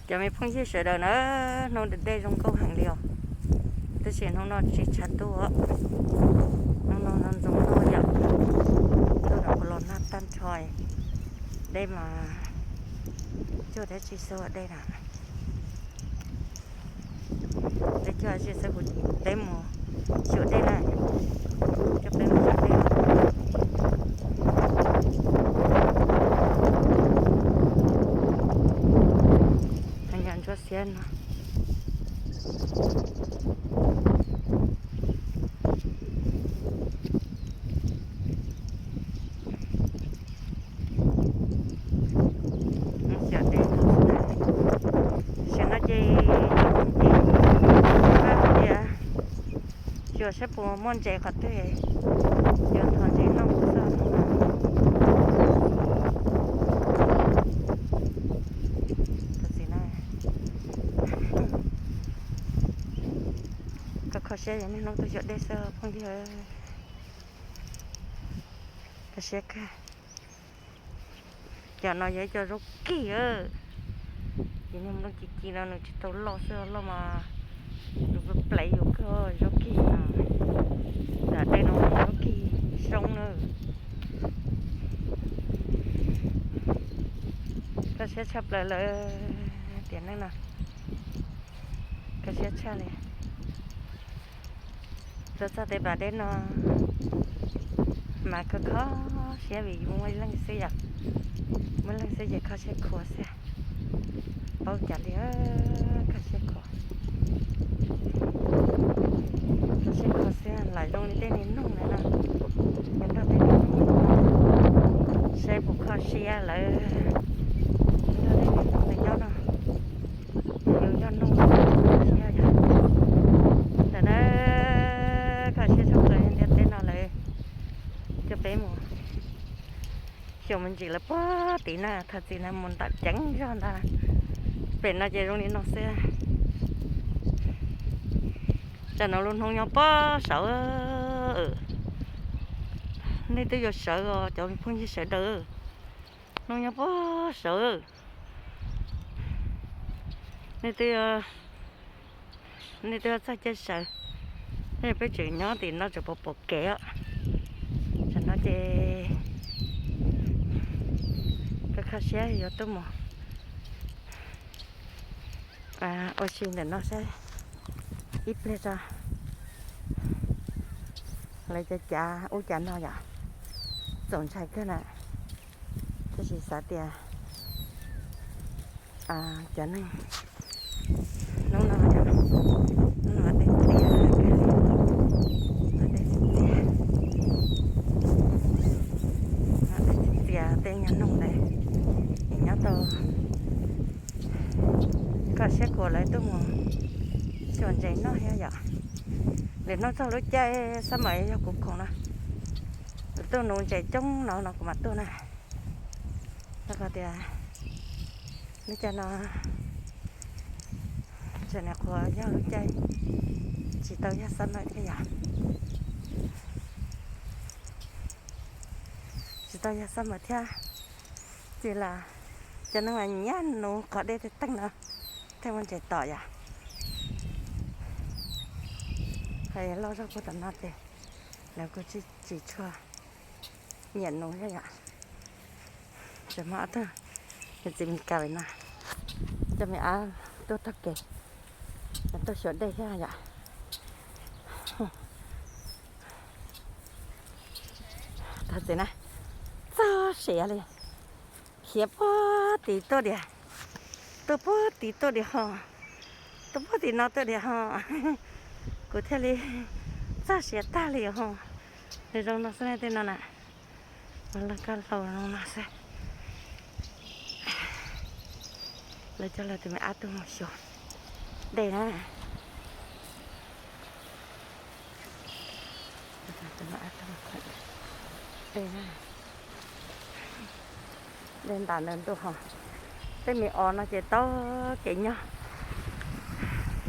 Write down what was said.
Cov me phooj ywg sawv daws na, hnub deb zoo nkauj heev li os. Tab sis hnub no tsis tshav ntuj os. Hnub no no ntxoov tuaj yom, tuaj rau kuv los nag tag nrho. Dej mas cuag thiab tsis xub dej na. Dej cuag tsis xub, kuv peb mus xyuas dej na, coj peb mus xyuas dej. Nyob ntsuab xiab no. Tam sim no ces cov phooj ywg tias xyuas saib puas muaj ntses qhov twg, yuav thov ntses noj xwb. Tam sim no kho kho siab, niaj hnub tuaj xyuas dej xwb phooj ywg. Kho siab kawg. Cov no yog ib co zaub kig. Ces niag nplooj ci ci no nws tsis tau loj xwb, loj mas nws plev yus kawg. Zaub kig no, nram dej no zaub kig soob na. Kho siab tshaj plaws lawm tiam neej no, kho siab tshaj li. Tuaj txog tej pas dej no mas kho kho siab vim yus muaj ib leeg xwb yom. Muaj ib leeg xwb ces kho siab khuav xwb. Paub cas li, kho siab khuav. Kho siab khuav xwb, lam zoo li tej niag noog ntawd no. Yus nrog tej niag noog saib puas kho siab lawm. Nrog tej niag noog ntawd nyob no, yus yog noog siab yog. Ntawm na, kho siab tshaj plaws ntiaj teb no lawm. Coj peb mus xyuas me ntsis lawv puag tid na, thov txim na, mus ntawm ceev zog ntag. Pem no ces zoo li no xwb. Tsam no lub hnub nyob puag saud. Nej twb yuav sawv os cov phooj ywg sawv daws. Hnub nyob puag saud. Nej twb, nej twb txog caij sawv. Peb tseem nyob tim no tseem pom pom kev os. Tsam no ces kho kho siab yuav tuaj mus ua si ntawm no saib ib pliag tso. Lawv cov cav ub cav no yom, txaus ntshai kawg na. Tab sis xav tias cov neeg hnub no, hnub no dej txias kawg li, dej txias, dej txias tej nyuag noog ntawd es nyob tau. Kho siab khuav lawv tuaj mus xyuas ntses noj thiab yom. Lwm hnub txog lub caij xab maim yog kuv khoom no, tuaj nuv ntses coob no no kuv mam tuaj na. Rau qhov tias lub caij no tseem nyuam qhuav yog lub caij tsis tau yog xab maim thiab yom. Tsis tau yog xab maim thiab, tsis li cas, cov neeg mas nyiam nuv qhov dej tej teej no thiaj muaj ntses tom yom. Hais loj zog puag tom no ces lawv kuj tsis tshua nyiam nuv thiab yom. Tseem muaj ob tug niam txiv Meskas no coj me ab tuaj taug kev, tuaj xyuas dej thiab yom. Thov txim na, txog siav li, khiav puag tid tuaj diam, tuaj puag tid tuaj diam ho, tuaj puag tid no tuaj diam ho, kuv thiaj li txog siav tag li ho. Zoo no xwb tej no na, lawv kaj laus zoo no xwb. Lawv coj lawv tus me ab tuaj mus xyuas dej na. Dej na, dej ntam ntawm ntuj ho. Tej me os no ces taug kev nyob,